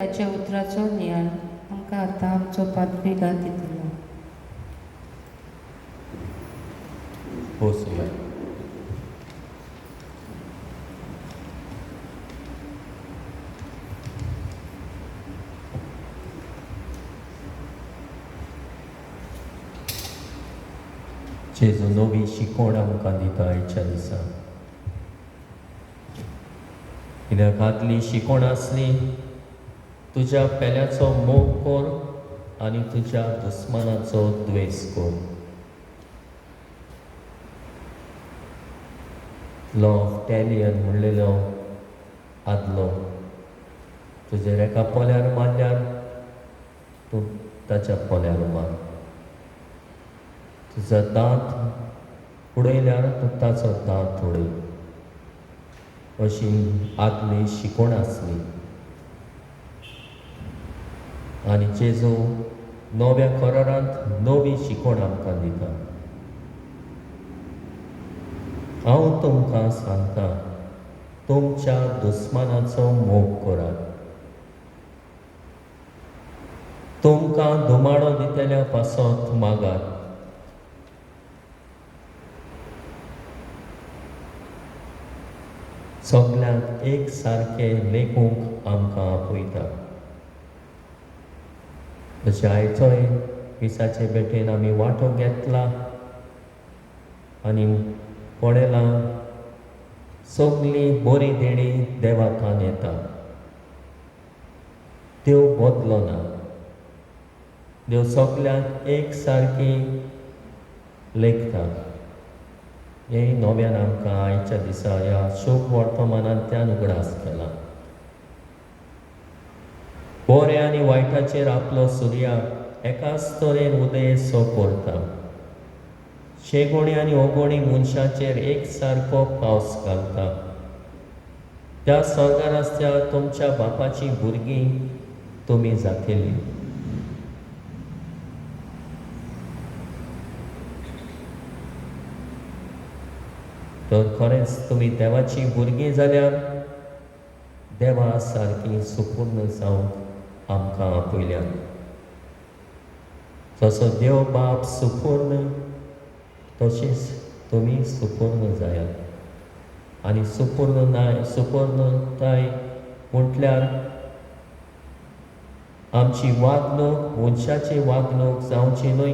ताच्या उतराचो नियाळ आमकां आतां आमचो पाद्री दितलो. बसुया. जेजू नवी शिकवण आमकां दिता आयच्या दिसा. कित्याक आदली शिकवण आसली तुज्या पेल्याचो मोग कर आनी तुज्या दुस्मानाचो द्वेस कर. लॉ ऑफ टॅलियन म्हणलेलो आदलो, तुजेर एका पोल्यार मारल्यार तूं ताच्या पोल्यार मार, तुजो दांत उडयल्यार तूं ताचो दांत उडय, अशी आदली शिकवण आसली. आनी जेजू नव्या करारांत नवी शिकवण आमकां दिता. हांव तुमकां सांगता, तुमच्या दुस्मानाचो मोग करात, तुमकां धुमाडो दितल्या पासत मागात, सगल्यांक एक सारकें लेखूंक आमकां आपयता. तशें आयचोय मिसाचे भेटेन आमी वांटो घेतला आनी पळयलां सगळीं बरी देणी देवाथान येता. देव बदलो ना, देव सगल्यांक एक सारकी लेखता. हें नव्यान आमकां आयच्या दिसा ह्या शुभ वर्तमानांतल्यान उगडास केला. बऱ्या आनी वायटाचेर आपलो सुर्या एकाच तरेन उदय सो करता. शेगोणी आनी ओगोणी मनशाचेर एक सारको पावस घालता. त्या स्वर्गार आसत्या तुमच्या बापाची भुरगीं तुमी जातली. तर खरेंच तुमी देवाची भुरगीं जाल्यार देवा सारकी सुपूर्ण जावंक आमकां आपयल्यात. जसो देव बाप सुपूर्ण तशीच तुमी सुपूर्ण जायात. आनी सुपूर्ण नाय सुपूर्णताय म्हटल्यार आमची वागणूक मनशाची वागणूक जावची न्हय,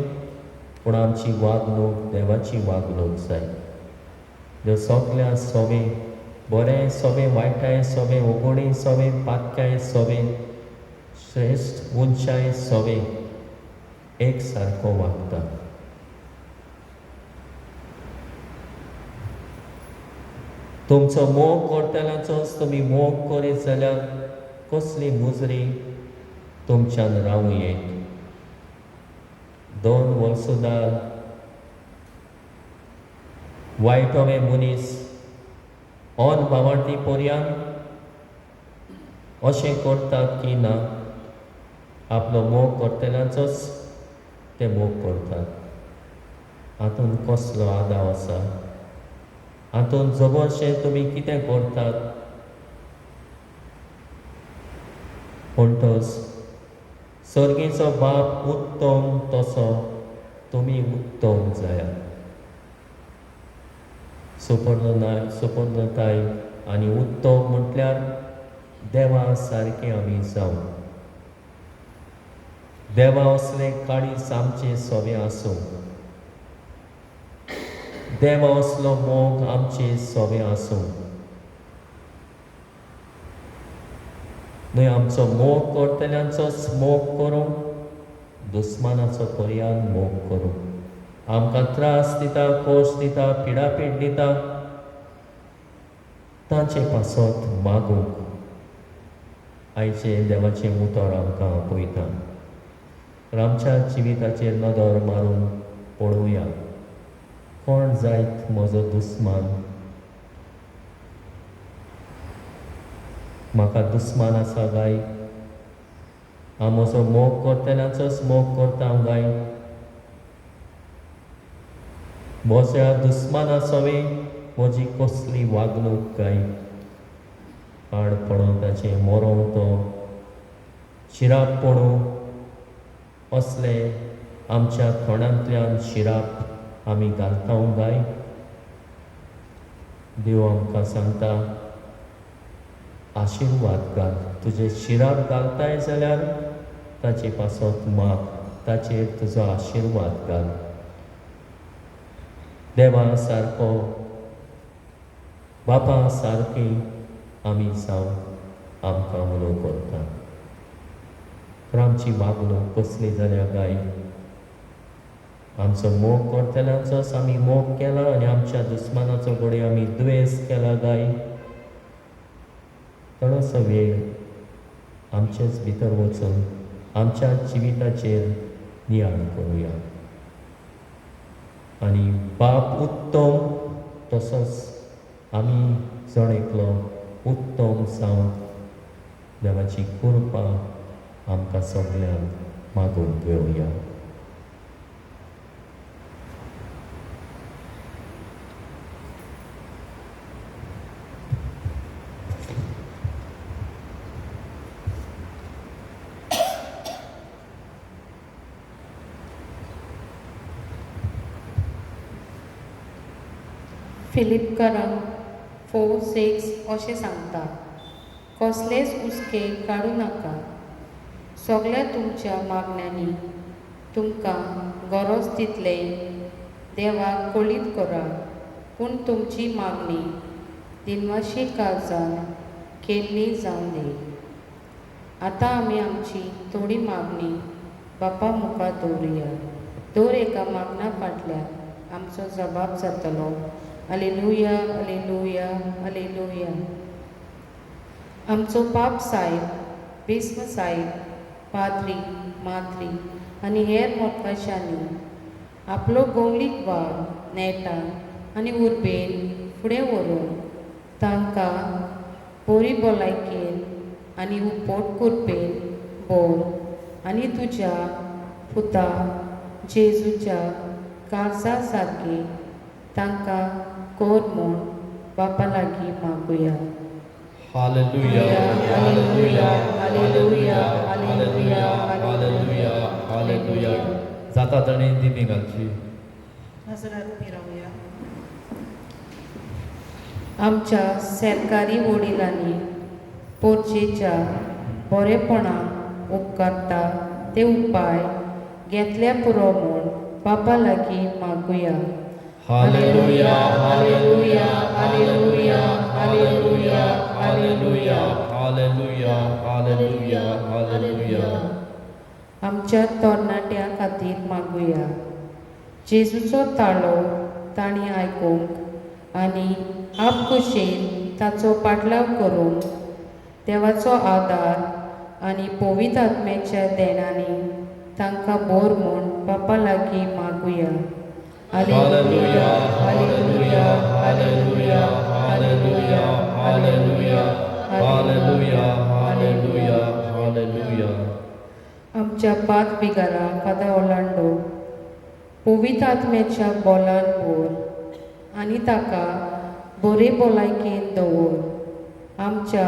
पूण आमची वागणूक देवाची वागणूक जाय. देव सगल्या सोबे बरें सोबे वायटाय सोबे ओगोणी सोबे पातकाय सोबे श्रेश्ठ मनशाय सोबे एक सारको वागता. तुमचो मोग करतल्याचोच तुमी मोग करीत जाल्यार कसली मुजरी तुमच्यान रावूं येत. दोन वलसुदार वायट हवे मनीस ऑन बावाटी पर्यान अशें करतात की ना, आपलो मोग करतल्यांचोच ते मोग करतात. हातूंत कसलो आदाव आसा? हातूंत जबरशें तुमी कितें करतात? म्हणटच सर्गीचो बाप उत्तम तसो तुमी उत्तम जायात. सुपर्णनाय सुपर्णताय आनी उत्तम म्हटल्यार देवा सारकें आमी जावं. देवा असलें काळीज आमचें सोबें आसूं, देवा असलो मोग आमचें सोबें आसूं. न्हय आमचो मोग करतल्यांचोच मोग करूं, दुस्मानाचो पर्यान मोग करूं. आमकां त्रास दिता, कोश दिता, पिडापीड दिता, तांचे पासत मागूंक आयचें देवाचें उतर आमकां आपयता. तर आमच्या जिविताचेर नदर मारून पळोवया, कोण जायत म्हजो दुस्मान? म्हाका दुस्मान आसा काय? हांव म्हजो मोग करतल्यांचोच मोग करता काय? म्हज्या दुस्माना सवें म्हजी कसली वागणूक काय? पाड पडोन ताचें मरोंक तो शिराप पडूं असले आमच्या तोंडांतल्यान शिराप आमी घालता काय? देव आमकां सांगता, आशिर्वाद घाल. तुजे शिराप घालताय जाल्यार ताचे पासत माग, ताचेर तुजो आशिर्वाद घाल. देवा सारको, बापा सारकी आमी जावंक आमकां उलो करता. पूण आमची वागणूक कसली जाल्या काय? आमचो मोग करतल्यांचोच आमी मोग केला आनी आमच्या दुस्मानाचो घडये आमी द्वेस केला काय? थोडोसो वेळ आमचेच भितर वचून आमच्या जिविताचेर नियाळ करुया. आनी बाप उत्तम तसोच आमी जण एकलो उत्तम जावंक देवाची कृपा आमकां सगल्यांक मागून घेवया. फिलिपकरांक 4:6 अशें सांगता, कसलेच हुस्के काडूं नाका, सगल्या तुमच्या मागण्यांनी तुमकां गरज तितलें देवाक कळीत करा, पूण तुमची मागणी दिनवाशी काळजान केल्ली जावं दी. आतां आमी आमची थोडी मागणी बापा मुखार दवरुया. दर एका मागण्या फाटल्यान आमचो जबाब जातलो. Alleluia, alleluia, alleluia. आमचो पाप साहेब, भीस्म साहेब, पाद्री, माद्री आनी हेर मोटवाशांनी आपलो गवलीक वावर नेटान आनी उर्बेन फुडें व्हरून तांकां बरी भलायकेन आनी उपट कृपेन भर आनी तुज्या पुता जेजूच्या काळजा सारकी तांकां कर म्हूण बापा लागीं मागुया. Hallelujah, hallelujah, hallelujah, hallelujah, hallelujah, hallelujah. जाता ताणें दिमी घालची. नजरात उबी रावया. आमच्या सरकारी वडिलांनी पोरचेच्या बरेपणाक उपकारता ते उपाय घेतल्या पुरो म्हूण बापा लागीं मागुया. Hallelujah, hallelujah, hallelujah, hallelujah, hallelujah, hallelujah, hallelujah, hallelujah. आमच्या तरणाट्यां खातीर मागुया. जेजूचो ताळो तांणी आयकूंक आनी आपखुशेन ताचो पाटलाव करूंक देवाचो आदार आनी पवित्र आत्म्याच्या देणांनी तांकां बोर म्हूण बापा लागीं मागुया. Hallelujah, hallelujah, hallelujah, hallelujah, hallelujah, hallelujah, hallelujah, hallelujah. आमच्या पांच बिगारा फादर ओलांडो पवित्र आत्म्याच्या बोलान भर आनी ताका बरे भलायकेन दवर. आमच्या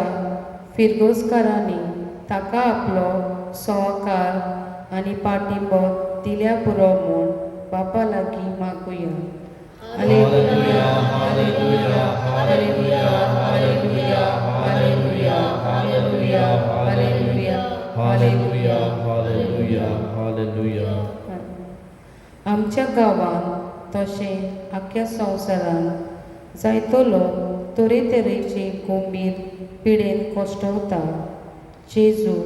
फिरगोजकारांनी ताका आपलो सहकार आनी पाठिंबो दिल्या पुरो म्हूण बापा लागीं मागुया. Hallelujah, hallelujah, hallelujah, hallelujah, hallelujah, hallelujah, hallelujah, hallelujah, hallelujah, hallelujah. आमच्या गांवांत तशें आख्ख्या संवसारांत जायतो लोक तरेतरेचे गंभीर पिडेन कश्टवता. जेजू,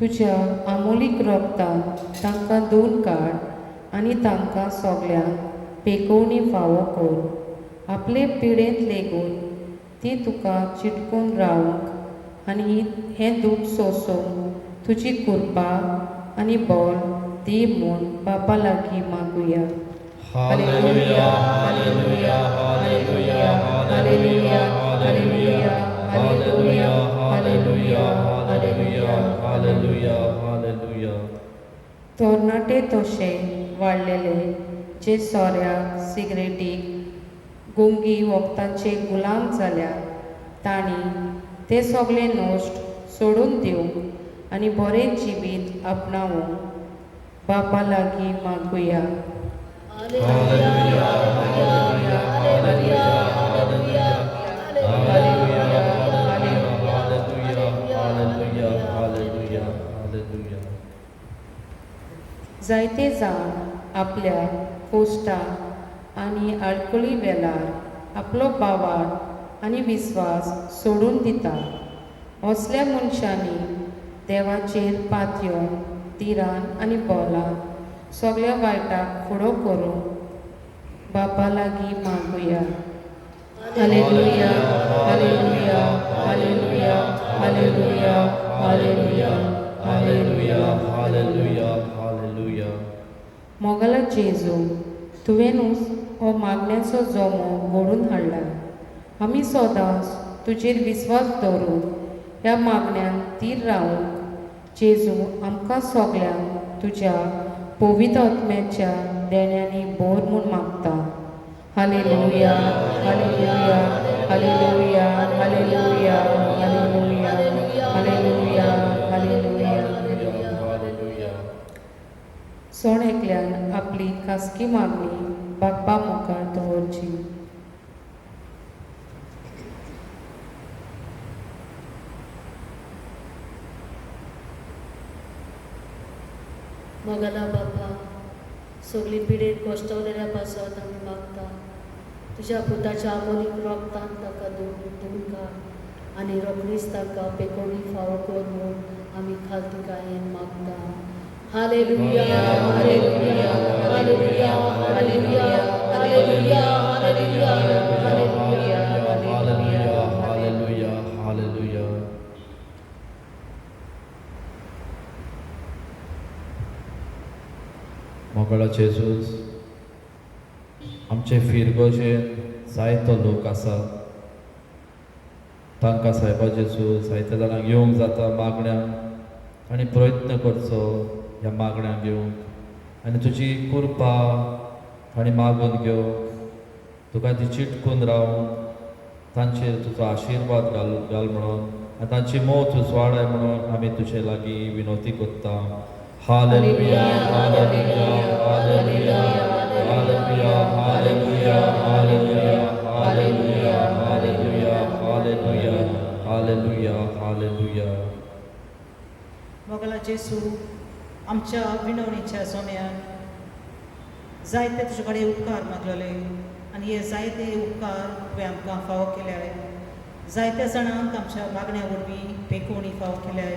तुज्या आमोलीक रगतान तांकां धुवन काड आनी तांकां सगल्यांक पेकोवणी फावो कर. आपले पिडेंत लेगून ती तुका चिटकून रावंक आनी हें दूख सोंसूंक तुजी कृपा आनी बळ दी म्हूण बापा लागीं मागुया. Hallelujah, hallelujah, hallelujah, hallelujah, hallelujah, hallelujah, hallelujah, hallelujah, hallelujah, hallelujah. तरणाटे तशे वाडलेले जे सोऱ्याक, सिगरेटीक, गुंगी वखदांचे गुलाम जाल्यात, तांणी ते सगळे नश्ट सोडून दिवंक आनी बरें जिवीत आपणावूंक बापा लागीं मागुया. Hallelujah, hallelujah, hallelujah, hallelujah, hallelujah, hallelujah, hallelujah, hallelujah. जायते जाण आपल्या कोश्टा आनी आडखळी वेळार आपलो भावार्थ आनी विस्वास सोडून दिता. असल्या मनशांनी देवाचेर पातयेवन धिरान आनी बोलान सगळ्या वायटाक फुडो करूंक बापा लागीं मागुया. Hallelujah, hallelujah, hallelujah, hallelujah, hallelujah, hallelujah, hallelujah, hallelujah. मोगाला जेजू, तुवेंनूच हो मागण्याचो जमो घडून हाडला. आमी सदांच तुजेर विस्वास दवरून ह्या मागण्यान थीर रावूंक जेजू आमकां सगल्यांक तुज्या पवित्र आत्म्याच्या देण्यांनी भर म्हूण मागता. Hallelujah, hallelujah, hallelujah, hallelujah, hallelujah, hallelujah, hallelujah. Hallelujah. सण एकल्यान आपली खासगी मागणी बाप्पा मुखार दवरची. मोगाला बापा, सगळी पिडेन कश्टवलेल्या पासत आमी मागता, तुज्या पुताच्या आमोलीक रोगतान ताका धुवन काड आनी रोखडीच ताका पेकोणी फावो कर म्हूण आमी खालतीकायेन मागता. Hallelujah, hallelujah, hallelujah, hallelujah, hallelujah, hallelujah, hallelujah. Hallelujah, hallelujah, hallelujah. मोगळा जेजूस, आमचे फिरगोजेन जायतो लोक आसा, तांकां सायबा जेजू जायत्या जाणांक येवंक जाता मागण्यांक आनी प्रयत्न करचो ह्या मागण्यांक येवंक आनी तुजी कृपा तांणी मागून घेवंक, तुका ती चिटकून रावून तांचेर तुजो आशिर्वाद घाल घाल म्हणून आनी तांची मौत उजवाडाय म्हणून आमी तुजे लागीं विनवती करता. Hallelujah, hallelujah, hallelujah, hallelujah, hallelujah, hallelujah, hallelujah, hallelujah, hallelujah, hallelujah, hallelujah. Mogla जेसू, आमच्या विनवणीच्या जोम्यान जायते तुजे कडेन उपकार मागलेले आनी हे जायते उपकार तुवें आमकां फावो केल्याय. जायत्या जाणांक आमच्या मागण्या वरवीं पेकोवणी फावो केल्याय.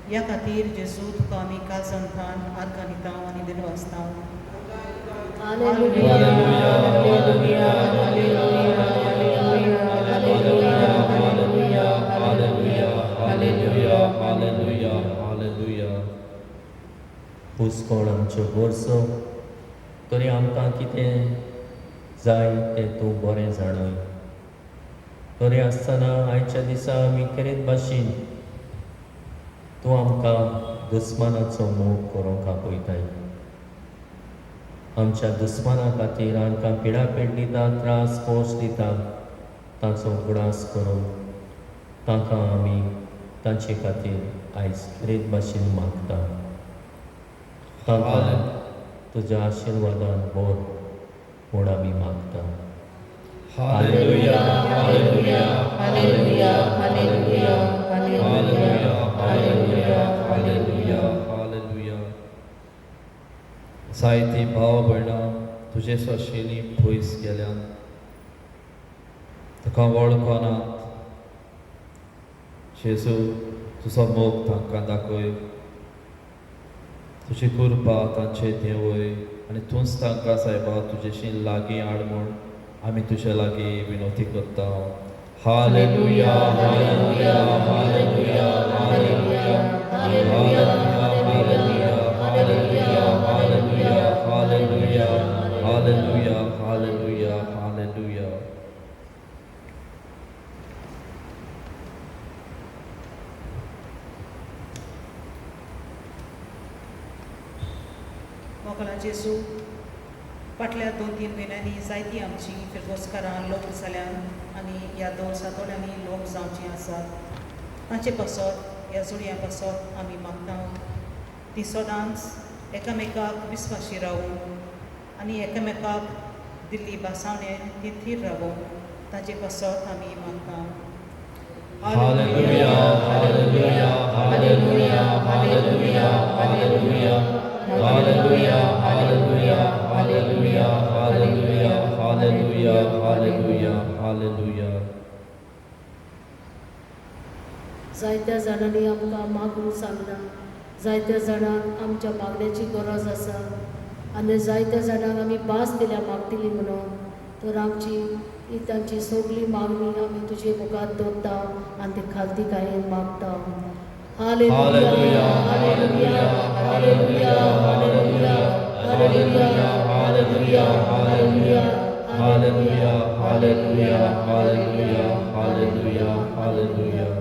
ह्या खातीर जेजू तुका आमी काळजांतल्यान आर्गां दिता आनी दिनवासता. Hallelujah, hallelujah, hallelujah, hallelujah, hallelujah, hallelujah, hallelujah, hallelujah. पुस्कोण आमच्यो गरजो तरी आमकां कितें जाय तें तूं बरें जाणय. तरी आसतना आयच्या दिसा आमी खेरीत भाशेन तूं आमकां दुस्मानाचो मोग करूंक आपयताय. आमच्या दुस्माना खातीर आमकां पिडापेड दिता, त्रास खोस दिता, ताचो उगडास करून तांकां आमी तांचे खातीर आयज खेरीत भाशेन मागता. तांकां तुज्या आशिर्वादान भर म्हूण आमी मागता. Hallelujah, hallelujah, hallelujah, hallelujah, hallelujah, hallelujah, hallelujah, hallelujah. जायतीं भाव भयणां तुजे सोशेनी पयस गेल्यान, तुका वळखनात. जेजू, तुजो मोग तांकां दाखय, तुजी कृपा तांचेर देंवय आनी तूंच तांकां सायबा तुजेशी लागीं हाड म्हूण आमी तुजे लागीं विनवती करता. Hallelujah, hallelujah, hallelujah, hallelujah, hallelujah, hallelujah, hallelujah, hallelujah, hallelujah, hallelujah, hallelujah. Mogla जेजू, फाटल्या 2-3 म्हयन्यांनी जायतीं आमची फिरगोजकारां लोक जाल्यान आनी ह्या 2 सातोड्यांनी लोक जावचीं आसात. तांचे पासत ह्या जोडयां पासत आमी मागता. ती सदांच एकामेकाक विस्वाशी रावूं आनी एकामेकाक दिल्ली भासावणे ती थीर रावूं ताजे पासत आमी मागता. Hallelujah, hallelujah, hallelujah, hallelujah, hallelujah, hallelujah, hallelujah, hallelujah, hallelujah, hallelujah, hallelujah, hallelujah. जायत्या जाणांनी आमकां मागूंक सांगलां, जायत्या जाणांक आमच्या मागण्याची गरज आसा आनी जायत्या जाणांक आमी भास दिल्या मागतली म्हणून. तर आमची ही तांची सगळी मागणी आमी तुजे मुखार दवरता आनी ती खालतीकायेन मागता. Hallelujah, hallelujah, hallelujah, hallelujah, hallelujah, hallelujah, hallelujah, hallelujah, hallelujah, hallelujah, hallelujah, hallelujah.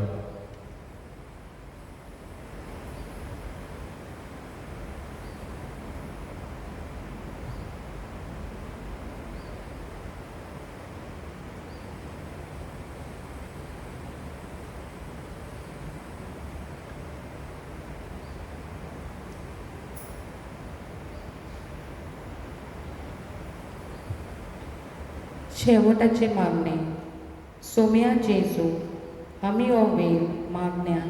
शेवटाचे मागणे. सोम्या जेजू, आमी हो वेल मागण्या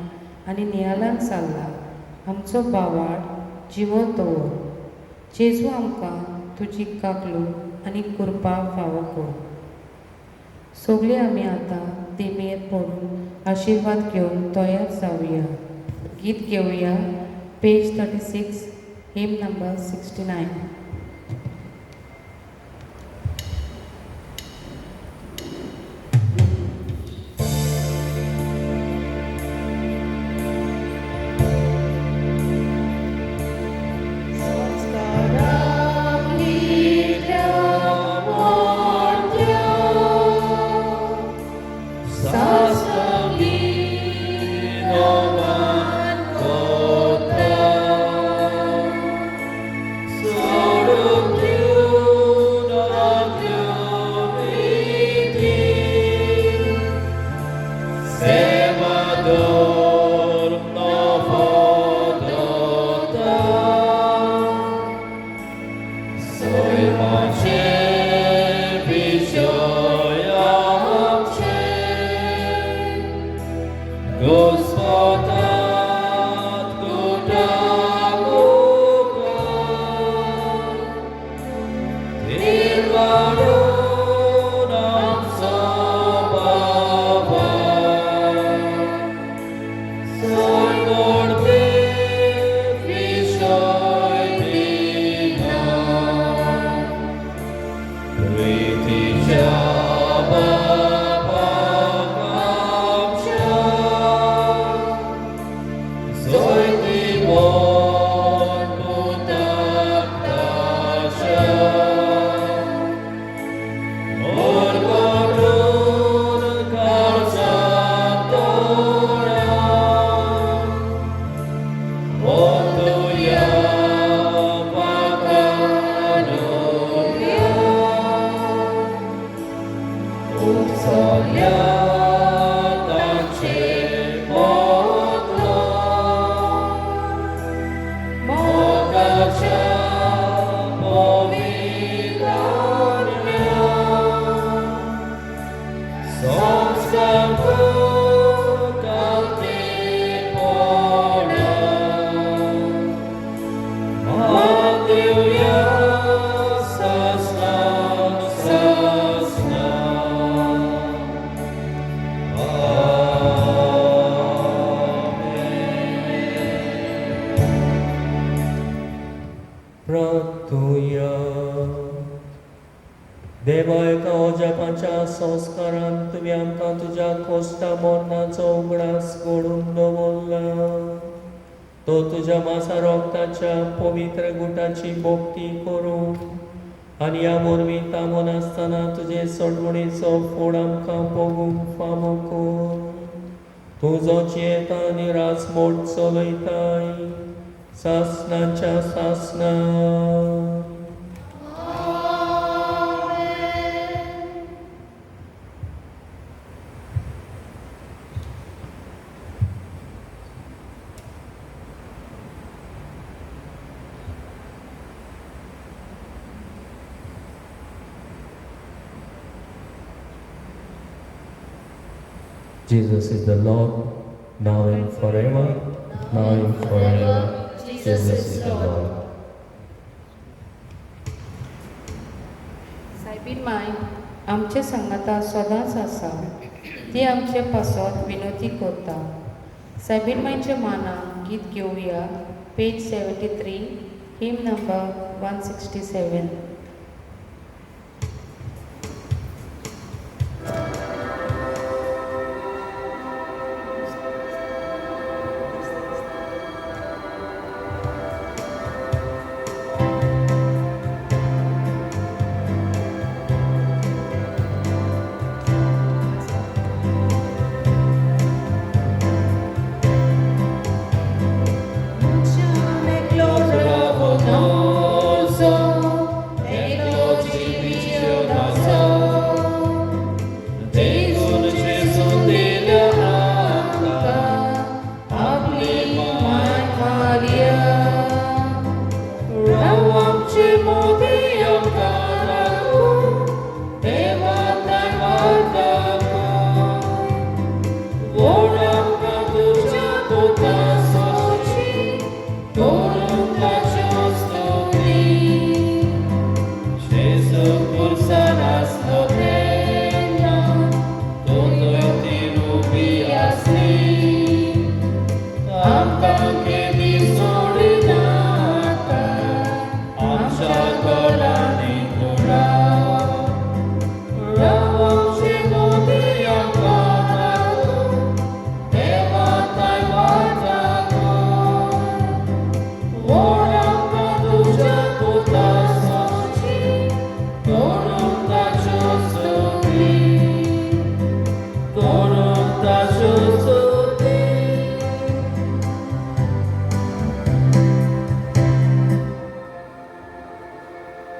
आनी नियालान सारला. आमचो बावाड जिवो दवर. जेजू आमकां तुजी काकलूट आनी कृपा फावो कर. सगळीं आमी आतां दिमेर पडून आशिर्वाद घेवन तयार जावया. गीत घेवया पेज 36, हेम नंबर 69. देवा एका अजापाच्या संस्कारान तुवें आमकां तुज्या कोश्टा मरणाचो उगडास घडून दवरला. तो तुज्या मासा रोगताच्या पवित्र गुटाची भक्ती करूं आनी ह्या वरवीं थांबून आसतना तुजे सोडवणीचो फोड आमकां भोगूंक फावो कर. तूं जो जियेता आनी राजमोट चलयताय सासणाच्या सासणा. Jesus is the Lord, now and forever, now and forever. Jesus is the Lord. Soybean माय आमच्या सांगाता सदांच आसा. ती आमचे पासत विनोती करता. सायबीन मायच्या मानाक गीत घेवया. Page 73, hymn number 167.